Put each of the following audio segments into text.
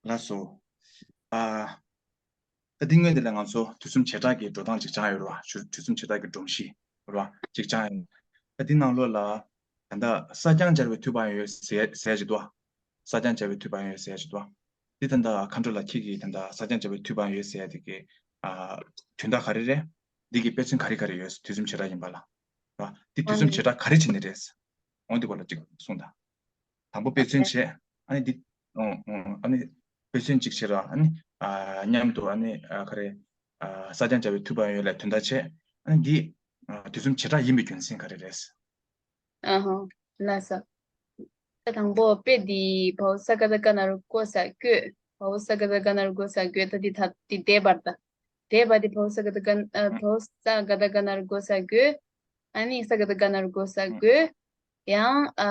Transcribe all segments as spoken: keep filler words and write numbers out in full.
ལགས་སོ། ཨ། ད་འདི་སྔོན་དེ་ལ་ང་ཚོ་དུས་གསུམ་བྱེ་བྲག་གི་འགྲོ་སྟངས་ཅིག་སྦྱངས་ཡོད་རེད་བ། དུས་དུས་གསུམ་བྱེ་བྲག་གི་སྒྲོམ་གཞི་རེད་བ། ཅིག་སྦྱངས་ཡིན། ད་འདི་ནང་ལོགས་ལ་ད་ལྟ་སྲ་བརྐྱང་སྦྱར་བའི་མཐུ་བའང་ཡོད་ཟེར་ཟེར་ཡ་ཅིག་འདུག་བ། སྲ་བརྐྱང་སྦྱར་བའི་མཐུ་བའང་ཡོད་ཟེར་ཡ་ཅིག་འདུག་བ། འདི་ད་ལྟ་མཁའ་འགྲོ་ལགས་ཁྱེད་ཀྱིས་ད་ལྟ་སྲ་བརྐྱང་སྦྱར་བའི་མཐུ་བའང་ཡོད་ཟེར་ཡ་དེ་གི་ཨ། དོན་དག་ག་རེ་རེད། འདི་གི་དཔེ་མཚོན་ག་རེ་ག་རེ་ཡོད། དུས་གསུམ་བྱེ་བྲག་ཡིན་པ་ལ། རེད་བ། འདི་དུས་གསུམ་བྱེ་བྲག་ག་རེ་བྱས་ནས་རེད། འོ་འདི་སྐོར་ལ་ཅིག་གསུངས་དང་། དང་པོ་དཔེ་མཚོན་བྱས། ཨ་ནི་འདི། ཨོ་ཨོ་ཨ་ནི་དཔེ་མཚོན་ཅིག་བྱས་ར། ཨ་ནི་ཨ་མཉམ་དུ་ཨ་ནི་ཨ་ག་རེ། ཨ་སྲ་བརྐྱང་སྦྱར་བའི་མཐུ་བའང་ཡོད་ལ་དོན་དག་བྱས། ཨ་ནི་འདི་ཨ་དུས་གསུམ་བྱེ་བྲག་ཡིན་པའི་རྒྱུ་མཚན་ག་རེ་རེད། ཨ་ཧོ། ལགས་སོ། ད་དང་པོ་དཔེ་འདི་བའོ་ས་ག་བཏགས་སྒ་ན་རོ་སྒོ་ས་སྒོས། བའོ་ས་ག་བཏགས་སྒ་ན་རོ་སྒོ་ས་སྒོས། ད་འདི་ད་འདི་འདས་པར་ད། འདས་པ་འདི་བའོ་ས་ག་བཏགས་སྒ་ཨ་བའོ་ས་ག་བཏགས་སྒ་ན་རོ་སྒོ་ས་སྒོས། ཨ་ནི་ས་ག་བཏགས་སྒ་ན་རོ་སྒོ་ས་སྒོས། ཡང་ཨ་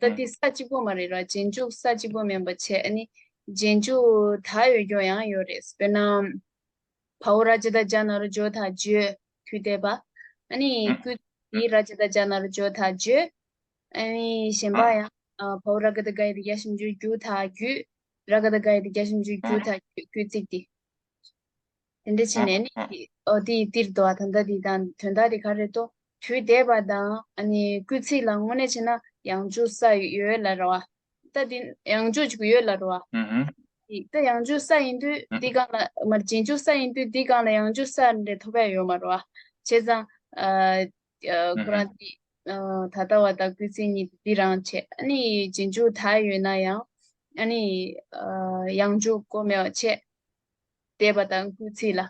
ད་འདི་ས་གཅིག་པོ་མ་རེད་ར། རྗེས་འཇུག་ས་གཅིག་པོ་མིན་པ་བྱས། ཨ་ནི་རྗེས་འཇུག་ད་ཡོད་རྒྱུ་ཡང་ཡོད་རེད། དཔེར་ན། བའོ་ར་ཇ་བཏགས་ཇ་ན་རོ་ཇོ་ད་ཇོ། དུས་འདས་པ། ཨ་ནི་ཀུ་ཙི་ར་ཇ་བཏགས་ཇ་ན་རོ་ཇོ་ད་ཇོ། ཨ་ནི་གཞན་པ་ཡང་ཨ་བའོ་ར་ག་བཏགས་ག་ཡ་བཏགས་ག་ཞབས་ཀྱུ་རྒྱུ་ད་རྒྱུད། ར་ག་བཏགས་ག་ཡ་བཏགས་ག་ཞབས་ཀྱུ་རྒྱུ་ད་རྒྱུད། ཀུ་ཙི་འདི། དེ་འདྲ་བྱས་ནས་ནི་ཨོ་དེ་འདིར་འདུག་བ། ད་ལྟ་འདི་དང་དོན་དག་དེ་ག་རེ་འདུག་དུས་འདས་པ་དང་ཨ་ནི་ཀུ་ཙི་ལ་དངོས་གནས་བྱས་ན་ཡང་འཇུག་ས་ཡོད་ལ་རེད་བ། ད་འདི་ཡང་འཇུག་ཅིག་ཡོད་ལ་རེད་བ། ད་ཡང་འཇུག་ས་ཡིན་དུས་འདི་སྒང་ལ་མར་རྗེས་འཇུག་ས་ཡིན་དུས་འདི་སྒང་ལ་ཡང་འཇུག་ས་འདྲ་ཐོབ་ཡ་ཡོད་མ་རེད་བ། བྱས་ཙང་ཨ་ཁོ་རང་འདི་ད་ལྟ་བ་དང་ཀུ་ཙི་གཉིས་འདི་རང་བྱས། ཨ་ནི་རྗེས་འཇུག་ད་ཡོད་ན་ཡང་ཨ་ནི་ཡང་འཇུག་གོ་མེད་པ་བྱས། འདས་པ་དང་སྐུལ་ཚིག་ལ།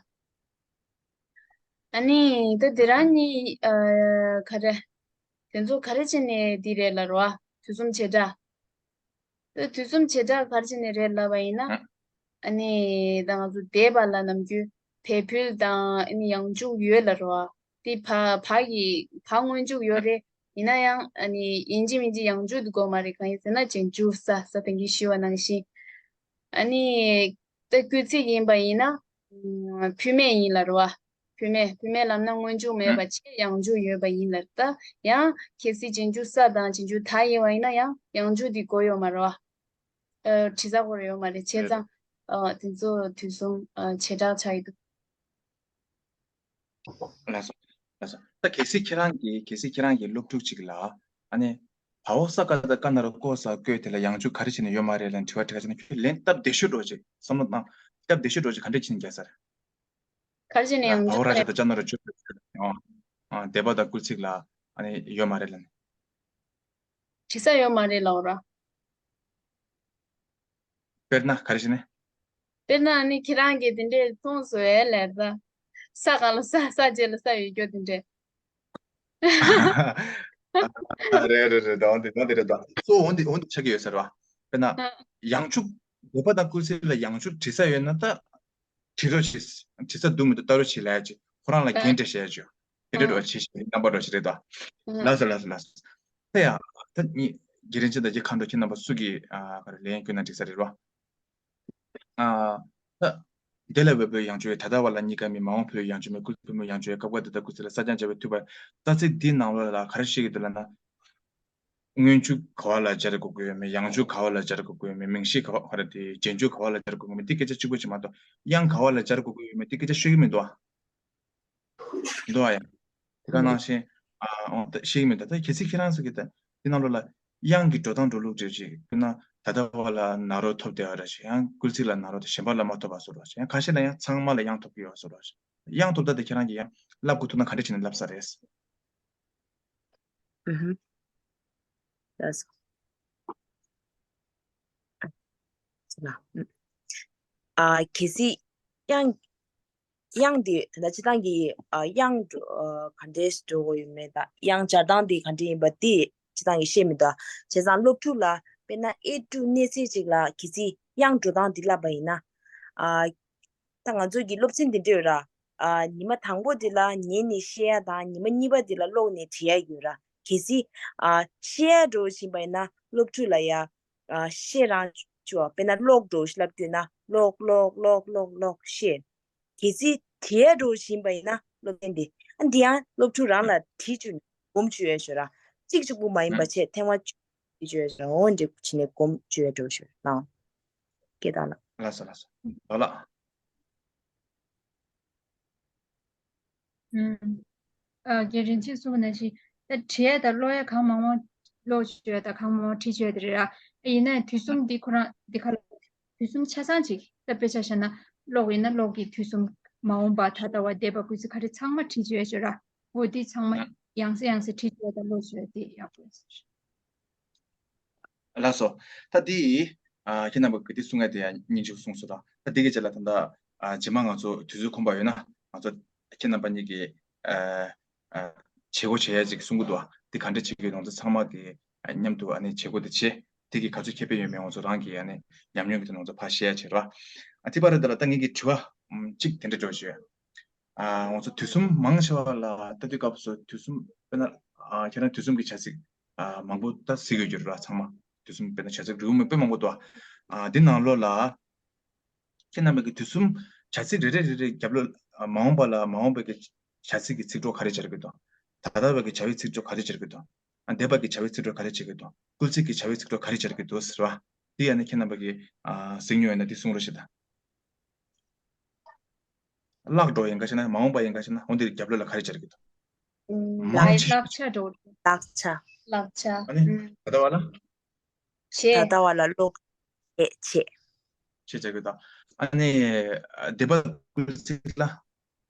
ཨ་ནི་ད་དེ་རང་ནི་ཨ་ག་རེ། དེ་ཚོ་ག་རེ་བྱས་ནས་འདི་རེད་ལབ་རོ། དུས་གསུམ་བྱེ་བྲག་ད་དུས་གསུམ་བྱེ་བྲག་ག་རེ་བྱས་ནས་རེད་ལབ་པ་ཡིན་ན། ཨ་ནི་ད་ང་ཚོ་འདས་པ་ལ་ནམ་རྒྱུན་བས་ཕུལ་དང་ཨ་ནི་ཡང་འཇུག་ཡོད་ལབ་རོ། དེ་བ་བ་གི་བ་སྔོན་འཇུག་ཡོད་རེད། ཡིན་ན་ཡང་ཨ་ནི་ཡིན་གཅིག་མིན་གཅིག་ཡང་འཇུག་དེ་དགོས་མ་རེད། གང་ཡིན་ཟེར་ན་རྗེས་འཇུག་ས་ས་དེང་གི་ཞུ་བ་ནང་བཞིན། ཨ་ནི། ད་སྐུལ་ཚིག་ཡིན་པ་ཡིན་ན། ཕུལ་མེད་ཡིན་ལབ་རོ། ཕུལ་མེད་ཕུལ་མེད་ལབ་ན་སྔོན་འཇུག་མེད་པ་བྱས་ཡང་འཇུག་ཡོད་པ་ཡིན་ལབ། ད་ཡང་གལ་སྲིད་རྗེས་འཇུག་ས་དང་རྗེས་འཇུག་ད་ཡིན་པ་ཡིན་ན་ཡང་ཡང་འཇུག་འདི་དགོས་ཡོད་མ་རེད་བ། ཨ་དྲི་ས་དགོས་ཡོད་མ་རེད། བྱས་ཙང་ཨ་དེ་ཚོ་དུས་གསུམ་ཨ་བྱེ་བྲག་ཆགས་ཡོད་འདུག་ལགས་སོ། ལགས་སོ། ད་གལ་སྲིད་ཁྱེད་རང་གིས་གལ་སྲིད་ཁྱེད་རང་གིས་སློབ་ཕྲུག་ཅིག་ལ་ཨ་ནི་བའོ་ས་ག་བཏགས་སྒ་ན་རོ་སྒོ་ས་སྒོས་དེ་ལ་ཡང་འཇུག་ག་རེ་བྱས་ནས་ཡོད་མ་རེད་ལབ་དྲི་བ་དྲི་ག་བྱས་ན་ཁྱོད་ལན་སྟབས་བདེ་ཤོས་འདྲ་ཅིག་བསམ་བློ་བཏང་། སྟབས་བདེ་ཤོས་འདྲ་ཅིག་ག་འདྲ་བྱས་ནས་རྒྱག་ས་རེད། ག་རེ་བྱས་ནས་ཡང་འཇུག་བའོ་ར་ཇ་བཏགས་ཇ་ན་རོ་ཇོ། ཨ་འདས་པ་དང་སྐུལ་ཚིག་ལ་ཨ་ནི་ཡོད་མ་རེད་ལབ་ནས། དྲི་ས་ཡོད་མ་རེད་ལབ་ར། དཔེར་ན་ག་རེ་བྱས་ནས། དཔེར་ན་ནི་ཁྱེད་རང་གིས་དེ་འདྲས་མཐོང་སོང་ཨེ་ལབ་ད། ས་གང་ལ་ས་ས་རྗེས་ལ་ས་ཡོད་རྒྱུ་དེ་འདྲས། ཨ་རེད་རེད་རེད། ད་འོན་ཏེ་འོན་ཏེ་རེད་ད། གཙོ་བོ་འོན་ཏེ་འོན་ཏེ་ཆགས་ཀྱི་ཡོད་ས་རེད་བ། དཔེར་ན། ཨ། ཡང་འཇུག་འདས་པ་དང་སྐུལ་ཚིག་ལ་ཡང་འཇུག་དྲི་ས་ཡོད་ན་ད། དྲི་རོགས་བྱེད། དྲི་ས་འདུག་མི་འདུག་ལྟ་རོགས་བྱེད་ལབ་ཡ་ཅིག་ཁོ་རང་ལ་ཨ། རྒྱན་སྤྲས་བྱེད་ཡ་ཅིག་དེ་འདྲས་རོགས་བྱེད་ཞེས་རྣམ་པ་རོགས་བྱེད་རེད་ད། ཨ། ལགས་སོ་ལགས་སོ་ལགས་སོ། ད་ཡ། ད་ནི། རྒྱུན་རིང་ཅན་དང་རྒྱལ་ཁ་འགྲོ་ཁྱེད་རྣམ་པ་སུ་གིས་ཨ་ག་རེ་ལན་བསྐྱོན་ན་འགྲིག་ས་རེད་བ། ཨ། ད། འདས་ལ་འོད་པའི་ཡང་འཇུག་ཡོད། ད་ལྟ་བ་ལ་གཉིས་ཀ་མེད། མ་འོངས་བོད་ཡང་འཇུག་མེད། སྐུལ་བུ་མོའི་ཡང་འཇུག་ཡོད། སྐབས་འགར་དེ་ལྟར་སྐུལ་ཚིག་ལ་སྲ་བརྐྱང་སྦྱར་བའི་མཐུ་བ། རྩ་ཚིག་འདིའི་ནང་ལོགས་ལ་ག་རེ་བཤད་ཀྱི་འདུག་ལབ་ན། སྔོན་འཇུག་ག་བ་ལ་སྦྱར་དགོས་ཀྱི་ཡོད་མེད། ཡང་འཇུག་ག་བ་ལ་སྦྱར་དགོས་ཀྱི་ཡོད་མེད། མིང་གཞི་ག་བ་ག་རེ་དེ་རྗེས་འཇུག་ག་བ་ལ་སྦྱར་དགོས་ཀྱི་ཡོད་མེད། དེ་སྐད་ཆ་གཅིག་པོ་ཅིག་མ་གཏོགས་ཡང་ག་བ་ལ་སྦྱར་དགོས་ཀྱི་ཡོད་མེད་དེ་སྐད་ཆ་ཤོད་ཀྱི་མི་འདུག་ཨ། འདུག་ཨ་ཡ། དེ་ག་ནང་བཞིན། ཨ་འོ་ད་ཤེས་ཀྱི་མེད། ད་ད་གལ་སྲིད་ཁྱེད་རང་ཚོ་གི་ད་དེ་ནང་ལོགས་ལ་དབྱངས་ཀྱི་འགྲོ་སྟངས་འགྲོ་ལུགས་འདྲ་ཅིག་དཔེར་ན་ད་ལྟ་བ་ལ་ན་རོ་ཐོབ་བསྡད་པ་འདྲ་ཅིག་ཡང་སྐུལ་ཚིག་ལ་ན་རོ་དང་གཞན་པ་ལ་མ་ཐོབ་པ་བཟོ་འདྲ་ཅིག་ཡང་ཁ་ཤས་ལ་ཡང་ཚང་མ་ལ་དབྱངས་ཐོབ་ཀྱི་ཡོད་བཟོ་འདྲ་ཅིག་དབྱངས་ཐོབ་སྟངས་དེ་ཁྱེད་རང་གིས་ཡང་བསླབ་དགོས་ཐུག་ན་ག་འདྲ་བྱས་ནས་བསླབ་ས་རེད། ཨུ་ཧུ། ལགས་སོ། ཨ་གལ་སྲིད་དབྱངས། དབྱངས་འདི་ད་ལྟ་སྤྱིར་བཏང་གི་ཨ་དབྱངས་འགྲོ་ཨ་ག་འདྲས་འགྲོ་དགོས་ཡོད་མེད་དང་དབྱངས་སྦྱར་སྟངས་འདི་ག་འདྲས་ཡིན་པ་འདི་སྤྱིར་བཏང་གི་ཤེས་མི་འདུག་བྱས་ཙང་སློབ་ཕྲུག་ལ་དཔེར་ན་ཨེ་ཀྲུ་གནས་ཚད་ཅིག་ལ་གལ་སྲིད་དབྱངས་འགྲོ་སྟངས་འདི་བསླབ་པ་ཡིན་ན། ཨ་ད་ང་ཚོ་གི་སློབ་ཚན་འདི་འདྲ་ཡོད་ར། ཨ་ཉི་མ་དང་པོ་འདི་ལ་ཉན་ནས་ཤེས་ཡ་དང་ཉི་མ་གཉིས་པ་འདི་ལ་ཀློག་ནས་བྲིས་ཡ་ཡོད་ར། གལ་སྲིད་ཨ་ཤེས་ཡ་འགྲོ་བཞིན་པ་ཡིན་ན་སློབ་ཕྲུག་ལ་ཡ། ཨ་ཤེས་རང་བྱུང་བ་དཔེར་ན་ཀློག་འགྲོ་ཞིག་ལབ་དུས་ན་ཀློག་ཀློག་ཀློག་ཀློག་ཀློག་ཤེས། གལ་སྲིད་བྲིས་ཡ་འགྲོ་བཞིན་པ་ཡིན་ན་སློབ་ཚན་འདི་ཨ་འདི་ཡང་སློབ་ཕྲུག་རང་ལ་བྲིས་བཅུག་ནས་སྒོམ་བཅུག་ཡ་ཞོར་ར། གཅིག་གཅིག་པུ་མ་ཡིན་པ་བྱས་ཐེངས་མ་བཅུ་བཅུག་ཡ་ཞོར་འོ་འདྲ་བྱས་ནས་སྒོམ་བཅུག་ཡ་འགྲོ་ཞོར་ལ། སྐད་བཏང་ལ། ལགས་སོ་ལགས་སོ། ལོ་ལགས། ཨུམ། ཨ་རྒན་རིན་ཆེན་གསུངས་པ་ནང་བཞིན་ད་བྲིས་ཡ་དང་ཀློག་ཡ་གང་མང་མང་ཀློག་བཅུག་ཡ་དང་གང་མང་མང་བྲིས་བཅུག་ཡ་དེ་རེད་ར། ཡིན་ན་དུས་གསུམ་འདི་ཁོ་རང་འདི་ག་ལ་དུས་གསུམ་ཆ་ཚང་ཅིག་ད་དཔེ་ཆ་བཞག་ན་ཀློག་ཡིན་ན་ཀློག་གི་དུས་གསུམ། མ་འོངས་པ་ད་ལྟ་བ་འདས་པ་སྐུལ་ཚིག་ག་རེ་ཚང་མ་བྲིས་བཅུག་ཡ་བཅུག་ར། འོ་འདི་ཚང་མ་ཡང་སེ་ཡང་སེ་བྲིས་བཅུག་ཡ་དང་ཀློག་བཅུག་ཡ་དེ་ཡག་པོ་ཡོད་ས་རེད། ལགས་སོ། ད་འདི་ཨ་ཁྱེད་རྣམ་པ་གི་འདི་གསུང་ཡ་དེ་ཡང་སྙིང་རྗེ་གསུངས་སོང་། ད་ད་འདི་གི་རྗེས་ལ་ད་ལྟ་ཨ་རྗེས་མ་ང་ཚོ་དུས་ཚོད་ཁོམ་པ་ཡོད་ན་ང་ཚོ་ཁྱེད་རྣམ་པ་གཉིས་ཀྱི་ཨ་ཨ་བྱེད་སྒོ་བྱེད་ཡ་ཅིག་གསུང་གི་འདུག་འདི་ག་འདྲ་བྱེད་ཀྱི་ཡོད་ང་ཚོ་ཚང་མ་གི་ཨ་མཉམ་དུ་ཨ་ནི་བྱེད་སྒོ་དེ་བྱེད། དེ་གི་ག་ཚོད་ཁེ་ཕན་ཡོད་མེད་ང་ཚོ་རང་གི་ཨ་ནི་ཉམས་མྱོང་གི་ཐོག་ནས་ང་ཚོ་ཕར་བཤད་ཡ་བྱེད་རོགས། ཨ་དེ་བར་དུ་ལ་ད་ངེད་ཀྱི་དྲི་བ་ཨམ་གཅིག་དེ་འདྲ་འགྲོ་བཞིན་ཡོད། ཨ་ང་ཚོ་དུས་གསུམ་མང་ཆེ་བ་ལ་ལྟ་དུས་སྐབས་སུ་དུས་གསུམ་དཔེར་ན་ཨ་ཁྱེད་རང་དུས་གསུམ་གྱི་བྱ་ཚིག་ཨ་མང་པོ་ད་གཟིགས་ཡོད་རྒྱུ་རེད་ལ། ཚང་མ་དུས་གསུམ་དཔེར་ན་བྱ་ཚིག་འབྲི་གུང་མི་དཔེ་མང་པོ་འདུག་ཨ་འདི་ནང་ལོགས་ལ་ཁྱེད་རྣམ་པ་གི་དུས་གསུམ་བྱ་ཚིག་རེ་རེ་རེ་རེ་རྒྱབ་ལོགས་ཨ་མ་འོངས་པ་ལ་མ་འོངས་པའི་གི་བྱ་ཚིག་གི་ཚིག་གྲོགས་ག་རེ་སྦྱར་གི་འདུག་ད་ལྟ་བའི་གི་བྱ་བའི་ཚིག་གྲོགས་ག་རེ་སྦྱར་གི་འདུག་ཨ་འདས་པ་གི་བྱ་བའི་ཚིག་གྲོགས་ག་རེ་བྱེད་གི་འདུག་སྐུལ་ཚིག་གི་བྱ་བའི་ཚིག་གྲོགས་ག་རེ་སྦྱར་གི་འདུག་ཟེར་བ། འདི་ཡང་ནི་ཁྱེད་རྣམ་པ་གི་ཨ་གཟིགས་མྱོང་ཡོད་ན་འདི་གསུང་རོགས་ཞེས་དང་། བཀླག་འགྲོ་ཡིན་ག་ཞེ་ན་མ་འོངས་པ་ཡིན་ག་ཞེ་ན་འོ་འདིར་རྒྱབ་ལོགས་ལ་ག་རེ་སྦྱར་གི་འདུག་མང་ཆེ། བཀླག་ཆ་འགྲོ། བཀླག་ཆ། བཀླག་ཆ། ཨ་ནི་ད་ལྟ་བ་ལ། ད་ལྟ་བ་ལ་ཀློག་བྱེད་བྱེད། བྱེད་བྱ་དགོས་དང་། ཨ་ནི་འདས་པ་སྐུལ་ཚིག་ལ།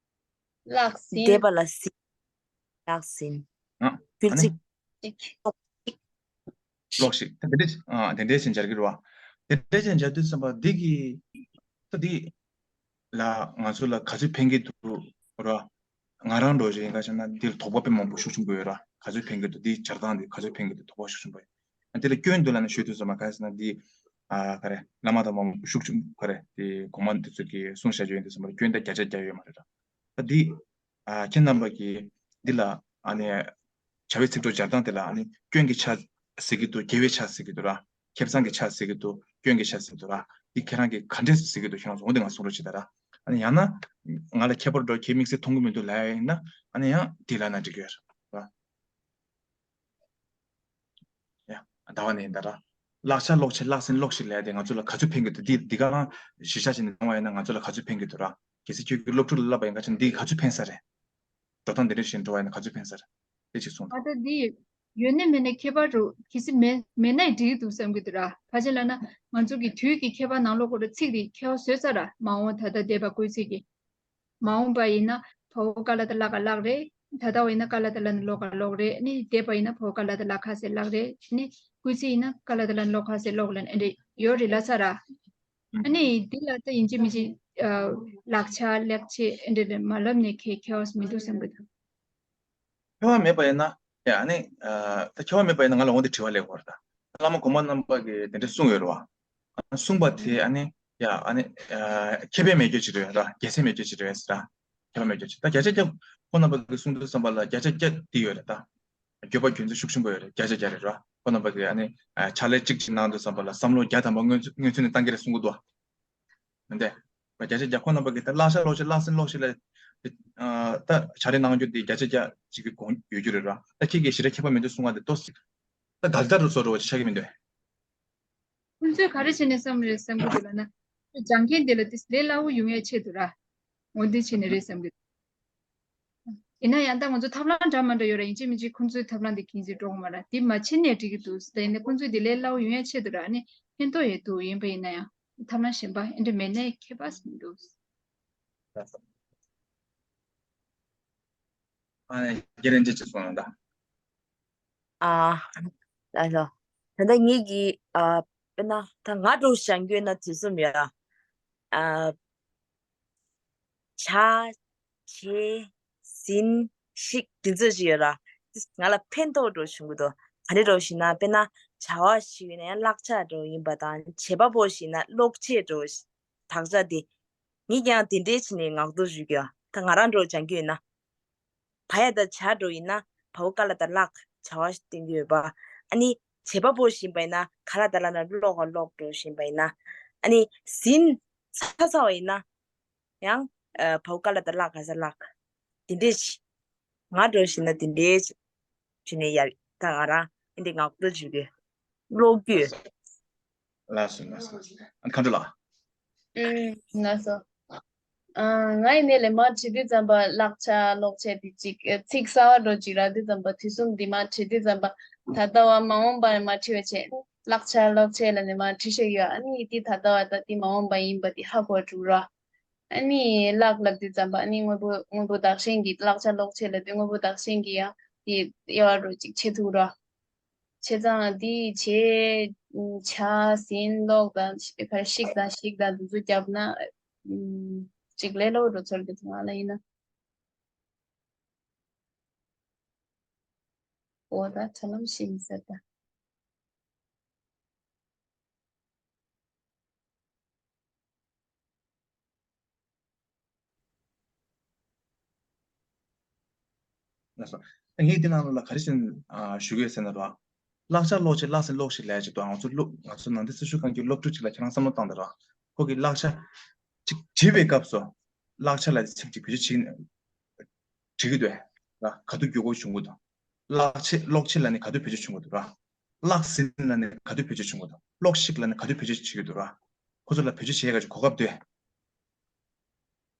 བཀླགས་ཟིན། འདས་པ་ལ་ཟིན། བཀླགས་ཟིན། ཨ་སྐུལ་ཨ་ནི་ཚིག་ཀློག་ཤིག་ད་དེ་འདྲས་ཨ་དེ་འདྲས་ཅན་སྦྱར་གི་རེད་བ། དེ་འདྲས་ཅན་སྦྱར་དུས་ཙམ་པ་འདི་གི་ད་འདི་ལ་ང་ཚོ་ལ་ག་ཚོད་ཕན་གི་འདུག་ར། ང་རང་འགྲོ་བཞིན་ག་ཞེ་ན་འདིར་དོགས་པ་དཔེ་མང་པོ་ཤུགས་ཆེན་པོ་ཡོད་ར། ག་ཚོད་ཕན་གི་འདུག་འདིའི་སྦྱར་སྟངས་འདི་ག་ཚོད་ཕན་གི་འདུག་དོགས་པ་ཤུགས་ཆེན་པོ་ཡོད། འདི་ལ་སྐྱོན་འདུག་ལབ་ན་ཤོད་དུས་ཙམ་པ་ག་ཞེ་ན་འདི་ཨ་ག་རེ་བླ་མ་དང་མང་པོ་ཤུགས་ཆེན་ག་རེ་འདི་གོང་མ་འདི་ཚོ་གི་གསུང་བཤད་རྒྱུ་ཡིན་དུས་ཙམ་པ་སྐྱོན་ད་བརྒྱ་ཆ་བརྒྱ་ཡོད་མ་རེད་ར། ད་འདི་ཨ་ཁྱེད་རྣམ་པ་གིས་འདི་ལ་ཨ་ནི་བྱ་བའི་ཚིག་གྲོགས་སྦྱར་སྟངས་དེ་ལ་ཨ་ནི་སྐྱོན་གྱི་ཆ་ཟེར་གྱི་འདུག་དགེ་བའི་ཆ་ཟེར་གྱི་འདུག་ར། ཁེ་བཟང་གི་ཆ་ཟེར་གྱི་འདུག་སྐྱོན་གྱི་ཆ་ཟེར་གྱི་འདུག་ར། འདི་ཁྱེད་རང་གིས་ག་འདྲས་ཟེར་གྱི་འདུག་ཁྱེད་རང་ཚོ་འོ་འདི་ང་གསུང་རོགས་བྱེད་ད་ར། ཨ་ནི་ཡང་ན་ང་ལ་ཁྱད་པར་འགྲོ་ཁྱེད་དམིགས་བསལ་མཐོང་གི་མི་འདུག་ལབ་ཡ་ཡིན་ན་ཨ་ནི་ཡང་འདི་ལབ་ན་འགྲིག་གི་ཡོད་ར། ཡ། ཟླ་བ་ནས་ཡིན་ད་ར། བཀླག་ཆ་ཀློག་ཆ་བཀླགས་ཟིན་ཀློག་ཤིག་ལབ་ཡ་དེ་ང་ཚོ་ལ་ག་ཚོད་ཕན་གྱི་འདུག་འདི་འདི་ག་རང་གཞི་བཞག་བྱས་ནས་གཏོང་བ་ཡིན་ན་ང་ཚོ་ལ་ག་ཚོད་ཕན་གྱི་འདུག་ར། གལ་སྲིད་ཁྱོད་ཀྱིས་སློབ་ཕྲུག་ལ་བསླབ་པ་ཡིན་ག་ཅིག་འདི་ག་ཚོད་ཕན་ས་རེད། འགྲོ་སྟངས་འདི་འདྲ་ཞིག་འགྲོ་བ་ཡིན་ན་ག་ཚོད་ཕན་ས་རེད། དེ་ཅིག་གསུངས་དང་། ད་ལྟ་འདི་ཡོད་ནི་མེད་ནི་ཁྱད་པར་རུ་གལ་སྲིད་མེད་མེད་ནའི་འགྲིག་གི་འདུག་བསམ་གྱི་འདུག་ར། ཕལ་ཆེར་ལབ་ན་ང་ཚོ་གི་དུས་ཀྱི་ཁྱད་པར་ནང་ལོགས་ཁོ་ར་ཚིག་འདི་ཁྱད་པར་བཟོས་ཚར་ར། མ་འོངས་ད་ལྟ་འདས་པ་སྐུལ་ཚིག་གི་མ་འོངས་པ་ཡིན་ན་བའོ་ཀ་ལ་ཏ་ལ་ག་ཀླག་རེད། ད་ལྟ་བ་ཡིན་ན་ཀ་ལ་ཏ་ལ་ན་ཀློག་ག་ཀློག་རེད། ཨ་ནི་འདས་པ་ཡིན་ན་བའོ་ཀ་ལ་ཏ་ལ་ཁ་ཟེར་ཀླག་རེད། ཨ་ནི་སྐུལ་ཚིག་ཡིན་ན་ཀ་ལ་ཏ་ལ་ན་ཀློག་ཁ་ཟེར་ཀློག་ལབ་ཨ་འདྲ་ཡོད་རེད་ལབ་ཚར་ར། ཨ་ནི་འདི་ལ་ད་ཡིན་གཅིག་མིན་གཅིག་ཨ་ཀླག་ཆ་ཀླག་ཆེ་ཨ་འདྲ་འདྲ་མ་ལབ་ནས་ཁྱད་ཁྱད་པར་མི་འདུག་བསམ་གི་འདུག་ཁྱད་པར་མེད་པ་ཡིན་ན་ཡ་ཨ་ནི་ཨ་ད་ཁྱད་པར་མེད་པ་ཡིན་ན་ང་ལ་འོ་འདི་དྲི་བ་སླེབས་ཡོད་རེད་ད། བླ་མ་གོང་མ་རྣམ་པ་གིས་དེ་འདྲ་གསུངས་ཡོད་རེད་བ། གསུངས་པ་དེ་ཨ་ནི་ཡ་ཨ་ནི་ཨ་ཁེ་ཕན་མེད་རྒྱུ་ཅིག་རེད་ར། རྒྱལ་སྲས་མེད་རྒྱུ་ཅིག་རེད་ཟེར་ར། ཁེ་ཕན་མེད་རྒྱུ་ཅིག་ད་བརྒྱ་ཆ་བརྒྱ་ཁོང་རྣམ་པ་གིས་གསུང་དུས་ཙམ་པ་ལ་བརྒྱ་ཆ་བརྒྱ་འདི་ཡོད་རེད་ད། འགྱོད་པ་རྒྱུ་མཚན་ཤུགས་ཆེན་པོ་ཡོད་རེད། བརྒྱ་ཆ་བརྒྱ་རེད་ར། ཁོང་རྣམ་པ་གིས་ཨ་ནི་ཨ་ཕྱག་ལས་གཅིག་ཅིག་གནང་དུས་ཙམ་པ་ལ་བསམ་བློ་བརྒྱ་ཐམ་པ་སྔོན་ཚུད་སྔོན་ཚུད་ནས་བཏང་གི་རེད་གསུང་གི་འདུག་བ། མི་འདུག་བརྒྱ་ཆ་བརྒྱ་ཁོང་རྣམ་པ་གིས་ད་བཀླག་ཤག་ཀློག་ཤག་བཀླགས་ཟིན་ཀློག་ཤག་ལ། ཨ་ད་ཕྱག་ལས་གནང་རྒྱུ་འདི་བརྒྱ་ཆ་བརྒྱ་ཅིག་གི་དགོངས་ཡོད་རྒྱུ་རེད་ར། ད་ཁྱེད་ཀྱིས་ཞེ་དྲག་ཁྱད་པར་མི་འདུག་གསུང་བ་འདི་ཏོག་ཙམ་ད་འགལ་ཟླ་རུ་བཟོ་འདྲ་བོ་ཅིག་ཆགས་ཀྱི་མི་འདུག་ཁོང་ཚོས་ག་རེ་བྱས་ནས་བསམ་རེད་བསམ་གྱི་འདུག་ལབ་ན། སྦྱང་མཁན་དེ་ལ་ཏིས་ལས་སླ་བོ་ཡོང་ཡ་ཆེད་དུ་ར། འོ་འདི་བྱས་ནས་རེད་བསམ་གྱི་འདུག་ཡིན་ན་ཡང་ད་ང་ཚོ་ཐབས་ལམ་འདྲ་མ་འདྲ་ཡོད་ར། ཡིན་གཅིག་མིན་གཅིག་ཁོང་ཚོའི་ཐབས་ལམ་དེ་གིན་གཅིག་འགྲོ་གི་མ་ར། དེ་མ་བྱེད་ནས་འགྲིག་གི་འདུག་ད་ཡིན་ན་ཁོང་ཚོས་དེ་ལས་སླ་བོ་ཡོང་ཡ་ཆེད་དུ་ར། ཨ་ནི་ཕན་ཐོགས་ཡོད་འདུག་ཡིན་པ་ཡིན་ན་ཡང་ཐབས་ལམ་གཞན་པ་ཨེ་འདྲ་མེད་ནའི་ཁྱད་པར་མི་འདུག་ཨ་ནི་རྒན་རིན་ཆེན་གྱིས་གསུངས་ཡོང་ད། ཨ། ལགས་སོ། ད་ལྟ་ངེད་ཀྱིས་ཨ་དཔེར་ན་ད་ང་འདྲ་བོ་སྦྱང་རྒྱུ་ཡིན་ན་དུས་གསུམ་ཡོད་ཨ། བྱ། བྱེད། ཟིན། ཤེས་འདི་ཚོ་ཞིག་ཡོད་ར། ང་ལ་ཕན་ཐོགས་འདྲ་བོ་བྱུང་གི་འདུག་ག་འདྲ་འདྲ་བོ་ཞིག་ན་དཔེར་ན་བྱ་བ་ཞིག་ཡིན་ན་ཡང་བཀླག་ཆ་འདྲ་བོ་ཡིན་པ་དང་བྱེད་པ་པོ་ཞིག་ན་ཀློག་ཆས་འདྲ་བོ་ཞིག་དག་ཆ་དེ། ངས་ཀྱང་དེ་འདྲའི་བྱས་ནས་ངག་ཐོག་ཞུ་གི་ཡོད། ད་ང་རང་འདྲ་བོ་སྦྱང་རྒྱུ་ཡིན་ན། བ་ཡ་དང་བྱ་འདྲ་བོ་ཡིན་ན་བའོ་ཀ་ལ་ཏ་ལག་བྱ་བ་ཞིག་བསྟན་གྱི་ཡོད་པ། ཨ་ནི་བྱེད་པ་པོ་ཞིག་ཡིན་པ་ཡིན་ན་ག་ལ་ཏ་ལ་ན་ཀློག་ག་ཀློག་འདྲ་བོ་ཞིག་ཡིན་པ་ཡིན་ན། ཨ་ནི་ཟིན་ཚར་ཚར་བ་ཡིན་ན་ཡང་ཨ་བའོ་ཀ་ལ་ཏ་ལག་ག་ས་ལག་དེ་འདྲས་ཤིག་ང་འདྲ་བོ་ཞིག་ན་དེ་འདྲས་བྱས་ནས་ཡར་ད་ང་རང་ཨེ་འདྲས་ངག་ཐོག་ཞུ་གི་ཀློག་རྒྱུ། ལགས་སོ་ལགས་སོ། ཨ་མཁའ་འགྲོ་ལགས། ཨུམ། ལགས་སོ། ཨ། ང་ཡི་ནས་ལས་མར་བྲིས་དུས་ཙམ་པ་གླགས་ཆ་གློག་ཆ་དེ་གཅིག་ཨ། ཚིག་གསར་བ་འགྲོ་གཅིག་རག་དུས་ཙམ་པ་དུས་གསུམ་འདི་མར་བྲིས་དུས་ཙམ་པ་ད་ལྟ་བ་མ་འོངས་པ་ནས་མར་བྲིས་པ་བྱས། གླགས་ཆ་གློག་ཆ་ལབ་ནས་མར་བྲིས་བཞག་ཡོད། ཨ་ནི་འདི་ད་ལྟ་བ་དང་འདི་མ་འོངས་པ་ཡིན་པ་འདི་ཧ་གོ་འགྲོ་ར། ཨ་ནི་གླགས་ལབ་དུས་ཙམ་པ་ཨ་ནི་དངོས་པོ་དངོས་པོ་བདག་གཞན་གྱི། གླགས་ཆ་གློག་ཆ་ལབ་དུས་དངོས་པོ་བདག་གཞན་གྱི་ཡང་དེ་དབྱེ་བ་འགྲོ་གཅིག་བྱེད་ཐུབ་ར། བྱས་ཙང་འདི་བྱས། ཆ་ཟིན་ཀློག་དང་ཤི་ཕར་ཤིག་དང་ཤིག་དང་འདི་ཚོ་བརྒྱབ་ན་ཨུམ། གཅིག་ལས་སླ་བོ་འགྲོ་ཚོར་གི་འདུག་ང་ལ་ཡིན་ན། འོ་ད་ཐ་ལམ་ཤི་མི་ཟེར་ད། ལགས་སོ། ངས་འདི་ནང་ལ་ག་རེ་བྱས་ནས་ཞུ་གི་ཡོད་ཟེར་ན་ར། གླགས་ཆ་གློག་ཆ་གླགས་ཟིན་ཀློག་ཤིག་ལབ་ཡ་ཅིག་འདུག་ང་ཚོ་སློབ་ང་ཚོ་ནང་བསྟན་སྲི་ཞུ་ཁང་གི་སློབ་ཕྲུག་ཅིག་ལ་ཁྱེད་རང་བསམ་བློ་བཏང་དང་ར། ཁོ་གི་གླགས་ཆ་ཅིག་བྲིས་པའི་སྐབས་སུ་གླགས་ཆ་ལ་ཚིག་ཅིག་བེད་སྤྱོད་བྱེད་བྲིས་ཀྱི་འདུག་ར། ག་དུས་བསྒྱུར་བཀོད་བྱུང་གི་འདུག་གླགས་ཆ་གློག་ཆ་ལབ་ནས་ག་དུས་བེད་སྤྱོད་བྱུང་གི་འདུག་ར། གླགས་ཟིན་ལབ་ནས་ག་དུས་བེད་སྤྱོད་བྱུང་གི་འདུག་གློག་ཤིག་ལབ་ནས་ག་དུས་བེད་སྤྱོད་བྱེད་ཀྱི་འདུག་ར། ཁོ་ཚོ་ལ་བེད་སྤྱོད་བྱེད་ཡ་ག་ཅིག་གོ་སྐབས་འདུག་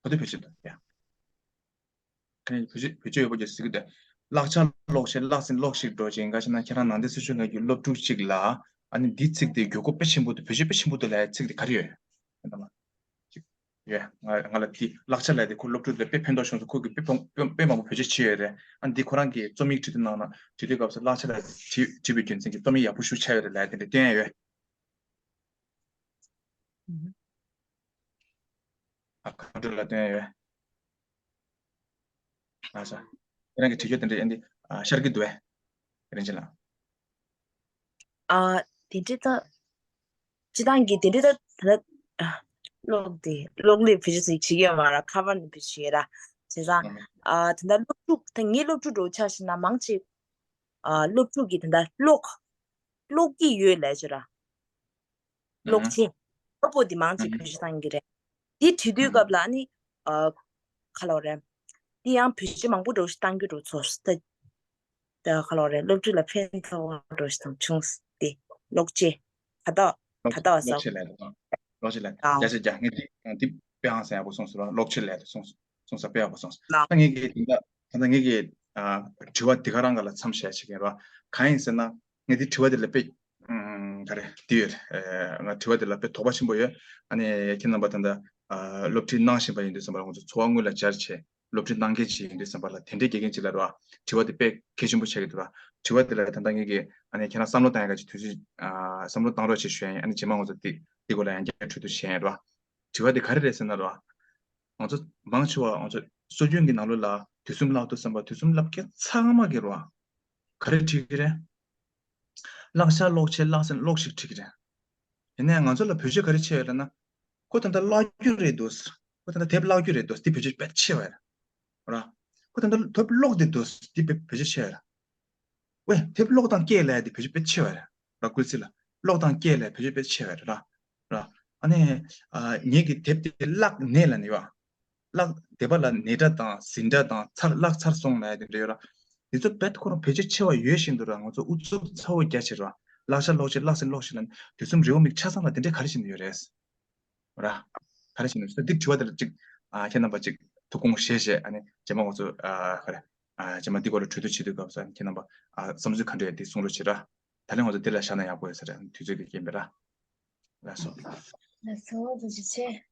ག་དུས་བེད་སྤྱོད་འདུག་ཡ། ཁ་ཉིན་བེད་སྤྱོད་བེད་སྤྱོད་ཡོད་པ་ཅིག་ཟེར་གི་འདུག་གླགས་ཆ་གློག་ཆ་གླགས་ཟིན་ཀློག་ཤིག་འགྲོ་ཅིང་། འགའ་ཞིག་ན་ཁྱེད་རང་ནང་བསྟན་སྲི་ཞུ་ཁང་གི་སློབ་ཕྲུག་ཅིག་ལ་ཨ་ནི་འདིའི་ཚིག་དེ་བསྒྱུར་བཀོད་དཔེ་ཆེན་པོ་འདུག་བེད་སྤྱོད་དཔེ་ཆེན་པོ་འདུག་ལབ་ཡ་ཚིག་དེ་ག་རེ་ཡོད། ཡོད། ང་ང་ལ་དེ་གླགས་ཆ་ལབ་དེ་ཁོ་སློབ་ཕྲུག་དེ་དཔེ་ཕན་ཐོགས་བྱུང་སོང་། ཁོ་གིས་དཔེ་ཕན་དཔེ་དཔེ་མང་པོ་བེད་སྤྱོད་བྱས་ཡོད་རེད། ཨ་ནི་འདི་ཁོ་རང་གིས་རྩོམ་ཡིག་བྲིས་དུས་ནང་ན་བྲིས་དུས་སྐབས་སུ་གླགས་ཆ་ལབ་དེ་བྲིས་བྲིས་པའི་རྒྱུ་མཚན་གྱིས་རྩོམ་ཡིག་ཡག་པོ་ཞིག་ཆགས་ཡོད་རེད་ལབ་ཡ་དེ་འདྲ་བསྟན་ཡ་ཡོད། ཨ། གང་འདྲ་ལ་བསྟན་ཡོད། ཨ་ས། ཁྱེད་རང་གི་དྲི་བ་དེ་འདྲ་ཡིན་དེ། ཨ། ཤར་གྱི་འདུག་ཨེ། རིན་ཆེན་ལགས། ཨ། དེ་འདྲ་ད། སྤྱི་བཏང་གི་དེ་འདྲ་ད་ད། ཨ། གློག་དེ་གློག་ལས་བེད་སྤྱོད་བྱེད་ཀྱི་ཡོད་མ་ར། ཁ་པར་ནས་བེད་སྤྱོད་བྱེད་ར། བྱས་ཙང་། ཨ། ད་ལྟ་སློབ་ཕྲུག་ད་ངའི་སློབ་ཕྲུག་འདྲ་བོ་ཆ་བཞག་ན་མང་ཆེ། ཨ། སློབ་ཕྲུག་གིས་ད་ལྟ་གློག་ཀློག་གི་ཡོད་ལབ་བྱས་ར། ཀློག་ཆས། གློག་པོ་འདི་མང་ཆེ་བེད་སྤྱོད་བཏང་གི་རེད། འདི་བྲིས་དུས་སྐབས་ལ་ནི། ཨ། ག་ལབ་རེད། འདི་ཡང་བེད་སྤྱོད་མང་པོ་འདྲ་བོ་ཞིག་བཏང་རྒྱུ་འདྲ་བོ་ཚོར་སོང་། ད་ག་ལབ་རེད། སློབ་ཕྲུག་ལ་ཕན་ཐོགས་འདྲ་བོ་ཞིག་དང་བྱུང་སྟེ། གློག་ཆས། ད་ལྟ་ད་ལྟ་བ་གློག་ཆས་ལབ་ཡ་དེ་སོང་། གློག་ཆས་ལབ་ཡ། ཨ། བརྒྱ་ཆ་བརྒྱ། ངས་འདི་འདི་དཔེ་ཧང་སང་ཡག་པོ་གསུངས་སོང་ར། གློག་ཆས་ལབ་ཡ་དེ་གསུངས་སོང་། གསུངས་ས་དཔེ་ཡག་པོ་གསུངས་སོང་། ད་ངས་ཀྱི་ད་ལྟ་ད་ལྟ་ངས་ཀྱི། ཨ། དྲི་བ་འདི་ག་རང་ག་ལ་མཚམས་བཞག་བྱེད་ཀྱི་ར། གང་ཡིན་ཟེར་ན། ངས་འདི་དྲི་བ་འདི་ལ་དཔེ། ཨུམ། ག་རེ་འདི་ཡོད། ཨ། ང་དྲི་བ་འདི་ལ་དཔེ་དོགས་པ་ཆེན་པོ་ཡོད། ཨ་ནི་ཁྱེད་རྣམ་པ་ད་ལྟ། ཨ། སློབ་ཁྲིད་གནང་བཞིན་པ་ཡིན་དུས་ཙམ་པ་ལ་ང་ཚོ་འཚོ་བ་དངོས་ལ་སྦྱར་བྱས་སློབ་ཁྲིད་གནང་མཁན་ཅིག་ཡིན་དུས་ཙམ་པ་ལ་དེ་འདྲའི་དགེ་རྒན་ཅིག་ལ་ར། དྲི་བ་འདི་དཔེ་གལ་ཆེན་པོ་ཆགས་ཀྱི་འདུག་ར། དྲི་བ་འདི་ལ་ད་ལྟ་ངས་ཀྱི་ཨ་ནི་ཁྱེད་རང་བསམ་བློ་བཏང་ཡ་ག་ཅིག་དུས་ཚོད། ཨ། བསམ་བློ་བཏང་རོགས་ཅེས་ཞུ་ཡ་ཡིན། ཨ་ནི་རྗེས་མ་ང་ཚོ་འདི་འདི་སྐོར་ལ་ཡང་བསྐྱར་གྲོས་བསྡུར་བྱེད་ཡ་ཡིན་ར། དྲི་བ་འདི་ག་རེ་རེད་ཟེར་ན་ར། ང་ཚོ་མང་ཆེ་བ་ང་ཚོ་སྲོལ་རྒྱུན་གྱི་ནང་ལོགས་ལ་དུས་གསུམ་བཀླག་དུས་ཙམ་པ་དུས་གསུམ་བཀླག་མཁན་ཚང་མ་གིས་ར། ག་རེ་བྲིས་ཀྱི་རེད། གླགས་ཆ་གློག་ཆས་གླགས་ཟིན་ཀློག་ཤིག་བྲིས་ཀྱི་རེད། ཡིན་ནའི་ང་ཚོ་ལ་བེད་སྤྱོད་ག་རེ་ཆེ་བ་རེད་ན། ཁོ་ད་ལྟ་བཀླག་རྒྱུ་རེད་འདུག་ཁོ་ད་ལྟ་དེབ་བཀླག་རྒྱུ་རེད་འདུག་འདི་བེད་སྤྱོད་དཔེ་ཆེ་བ་རེད། ར། ཁོ་ད་ལྟ་དེབ་ཀློག་བསྡད་འདུག་འདི་བེད་བེད་སྤྱོད་ཆེ་བ་རེད། ཝེ། དེབ་ཀློག་དང་སྐད་ལབ་ཡ་དེ་བེད་སྤྱོད་དཔེ་ཆེ་བ་རེད། ར། ཀུན་གཟིགས་ལགས། ཀློག་དང་སྐད་ལབ་ཡ་བེད་སྤྱོད་དཔེ་ཆེ་བ་རེད་ར། ར། ཨ་ནི། ཨ། ངེད་ཀྱི་དེབ་དེ་བཀླགས་ནས་ལབ་ནས་ཡོད། བཀླགས་དེབ་ལ་ནས་འདྲ་དང་ཟིན་འདྲ་དང་ཚར་བཀླགས་ཚར་སོང་ལབ་ཡ་དེ་འདྲ་ཡོད་ར། དེ་ཚོ་རྦད་ཁོ་རང་བེད་སྤྱོད་ཆེ་བ་ཡོད་བཞིན་དུ་ར་ང་ཚོ་ཨུ་ཚུགས་ཚ་བོ་རྒྱག་བྱེད་ར། གླགས་ཆ་གློག་ཆས་གླགས་ཟིན་ཀློག་ཤིག་ལབ་ནས་དུས་གསུམ་རེའུ་མིག་ཆ་ཚང་ལ་དེ་འདྲས་ག་རེ་བྱེད་ནས་ཡོད་རེད། ར། ག་རེ་བྱེད་ནས་ཡོད་རེད། འདི་དྲི་བ་དེ་ལ་ཅིག་ཨ། ཁྱེད་རྣམ་པ་ཅིག་ཐུགས་དགོངས་བཞེས་བྱས། ཨ་ནི་རྗེས་མ་ང་ཚོ། ཨ། ག་རེ། ཨ། རྗེས་མ་འདི་སྐོར་ལ་གྲོས་བསྡུར་བྱེད་དུས་སྐབས་སུ་ཁྱེད་རྣམ་པ། ཨ། བསམ་ཚུལ་ག་འདྲ་ཡོད་དེ་གསུང་རོགས་བྱེད་ར། ད་ལན་ང་ཚོ་འདི་ལ་བཞག་ན་ཡག་པོ་ཡོད་ས་རེད། དུས་ཚོད་ཀྱི་རྐྱེན་པས་ར། ལགས་སོ། ལགས་སོ། ཐུགས་རྗེ་ཆེ།